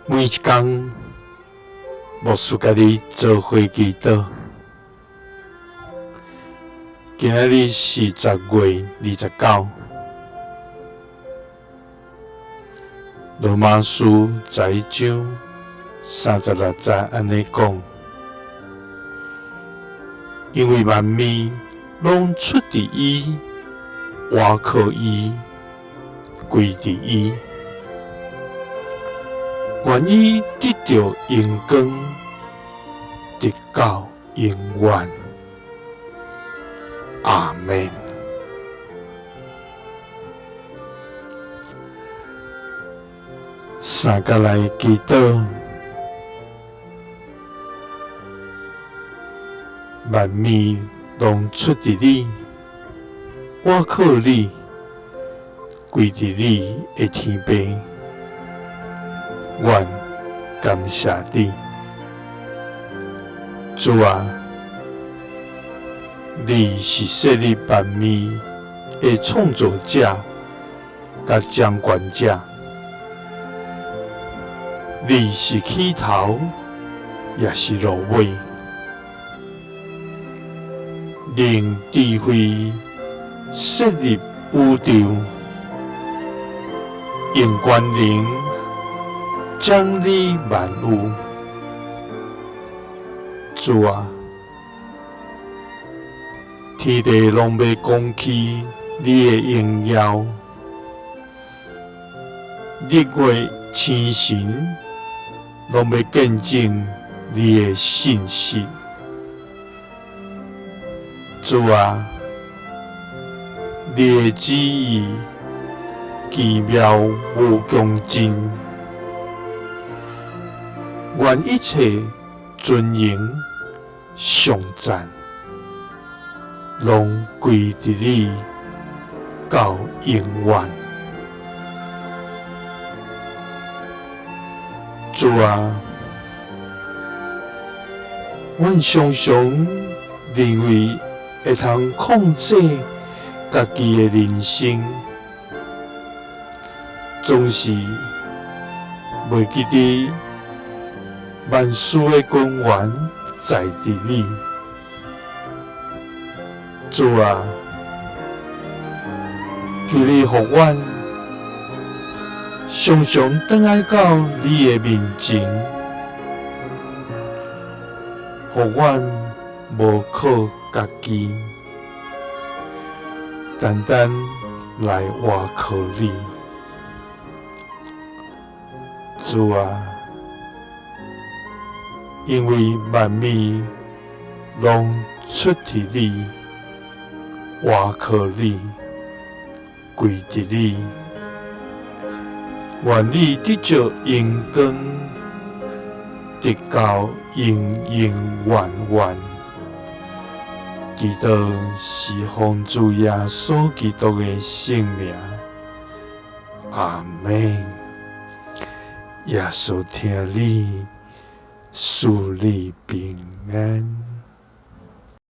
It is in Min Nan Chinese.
每一工，牧師佮你做伙祈禱。今仔日是10月29，羅馬書11章36節按呢講：因為萬物攏出佇伊，倚靠伊，歸佇伊。願伊得著榮光，直到永遠。阿們。三佮來祈禱，萬物攏出佇你，倚靠你，歸佇你的天父，阮感謝你，主啊，你是設立萬物的創造者佮掌權者，你是起頭，也是落尾，你用智慧設立宇宙，用權能掌理萬有。主啊，天地攏欲講起你的榮耀，日月星辰攏欲見證你的信實。主啊，你的旨意奇妙無窮盡，願一切尊榮頌讚攏歸佇你到永遠。主啊，阮常常認為會通控制家己的人生，總是袂記得萬事的根源在佇你。主啊，求你予阮常常轉來到你的面前，予阮無靠家己，單單來倚靠你。主啊，因為萬物攏出佇你，倚靠你，歸佇你，願你得著榮光，直到永永遠遠。祈禱是奉主耶穌基督的聖名，阿們。耶穌疼你，賜你平安。